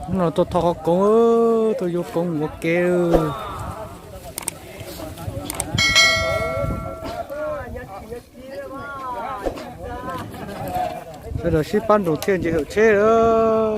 Hnub no tuaj thauj qhov koob, tuaj yuav koob mus ua ke. Sawv daws sib pab nroos thiaj nce hauv tsheb lawm.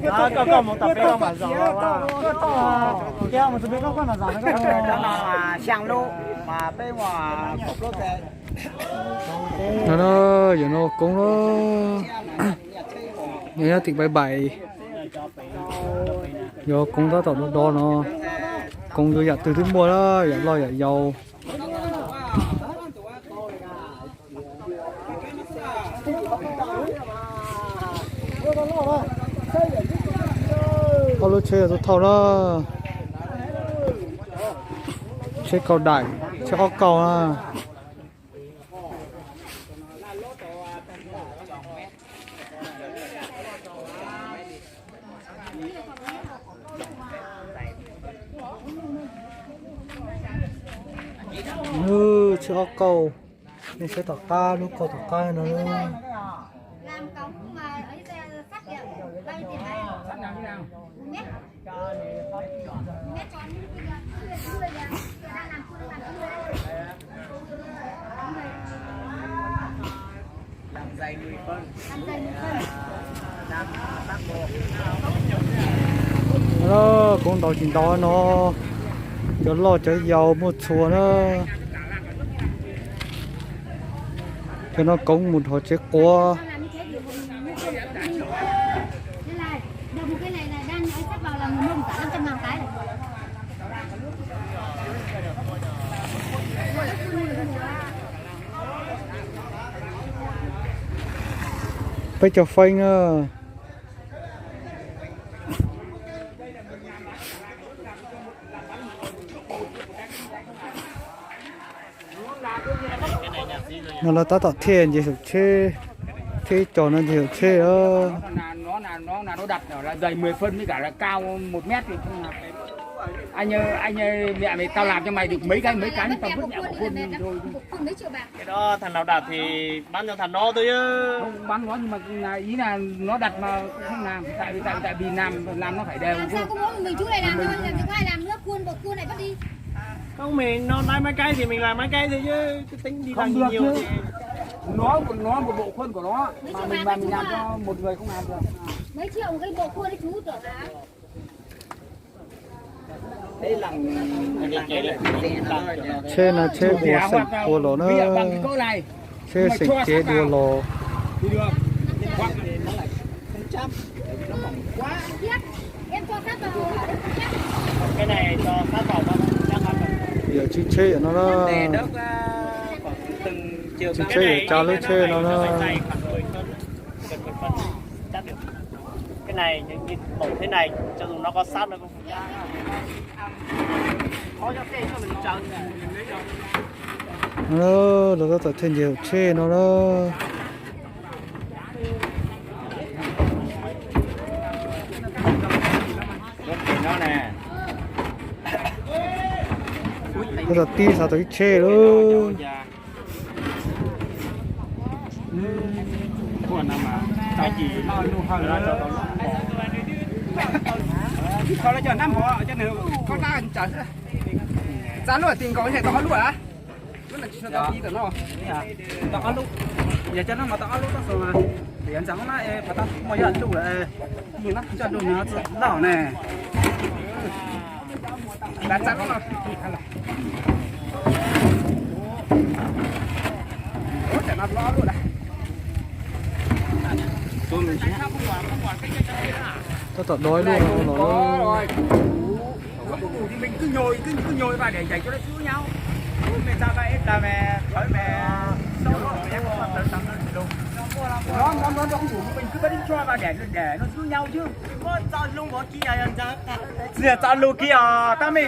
Koj, koj mus tom peb mas zos, koj mus tom peb koj mas zos. No, no, yog no koob lawm. Yog nyob tim Pais Npaim, yog koob tab tom do do no. Koob yuav yam twg twb muaj na, yam loj yam yau. Ob lub tsheb tuaj thauj na. Tsheb kaus daim, tsheb ob kaus na. Lub tsheb ob kaus, nej saib tom qab, lub kaus tom qab no. Koob ntau tsis ntau no, cov loj cov yau muaj txhua na. Cov no koob mus dhos tsev quav. Peb caug feeb na. No lawv tab tom thiaj nce saum tsheb, thiaj ib co no nce saum tsheb. Nó là dày mười phân với cả là cao một mét thì không làm. Anh ơi, anh ơi, mẹ mày, tao làm cho mày được mấy cái, mấy cái, tao vứt mẹ vào khuôn rồi. Cái đó thằng nào đặt thì bán cho thằng đó thôi chứ. Không, bán nó nhưng mà là ý là nó đặt mà không làm, tại vì, tại, tại vì làm, làm nó phải đều chứ. Làm sao có mỗi mình chú này làm thôi, làm gì có ai làm nữa, khuôn bộ khuôn này vứt đi. Không, mình nó lái mấy cái thì mình làm mấy cái thôi chứ, cứ tính đi làm gì nhiều thì. Nó, nó một bộ khuôn của nó, mà mình, mà mình làm cho một người không làm được. Mấy triệu một cái bộ khuôn đấy chú tưởng là. Tsheb no tsheb ua xeem dua los na, tsheb xeem cev dua los. Yawm txiv tsheb yawm no na. Txiv tsheb yawm tsa lub tsheb no na. Cái này, những cái mẫu thế này, cho dù nó có sắt nó cũng không chắc. Lawv tab tom thiaj nce hauv tsheb no na. Tab tom tib xav tau ib tsheb lawm. Txav luaj, tsis tau ob lub, yog cov no mas tau ob lub tab sis mas, yog ntxeev no na, pas tau muaj yog lub, lub no coj lub no txav loj ne. Tab tom dob ib lub no los. Ua tus tus thì mình cứ nhồi, cứ, cứ nhồi vào để đẩy cho nó xíu nhau. Ui, mày ra đây, ra về, tới về, sau đó nó có tấm tấm nó lủng. Nó, nó, nó, nó không đủ, mình cứ bắt đi cho vào để, để nó xíu nhau chứ. Mình có cho lông vào kia, giờ, giờ. Giờ cho lông kia, tao mày.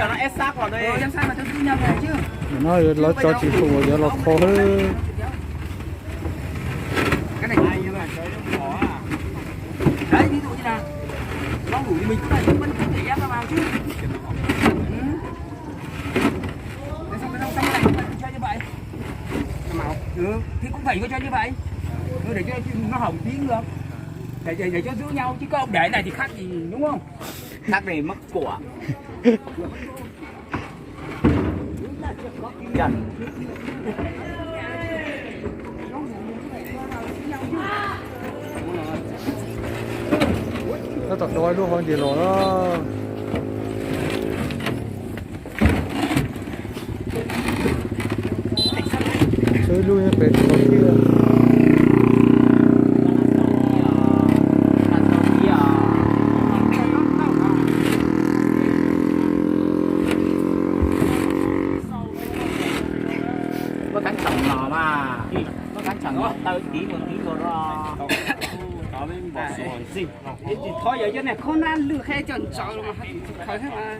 cov no ép sab los ne. Nim no lawv tso tsis fum yuav los kho xwb. Đấy, ví dụ như là rau đủ thì mình cứ đẩy, mình vẫn cứ đẩy ép ra vào chứ. Ừ. Đấy, xong cái rau xanh này mình cho như vậy. Ừ, thì cũng phải cho như vậy. Ừ, để cho nó hỏng tí được. Để, để, để cho giữ nhau chứ, các ông để này thì khác gì, đúng không? Khác này mất của. Tab tom do ib lub hov ntsis los. Tshuav ib lub nyob pem tod thiab. Muab kab tsham no mas, muab kab tsham no taw tiv mus tiv los. Thov yog cov niag khob nab lwj qheb coj ntsaws los mas haj tsis tsis khaws thiab mas.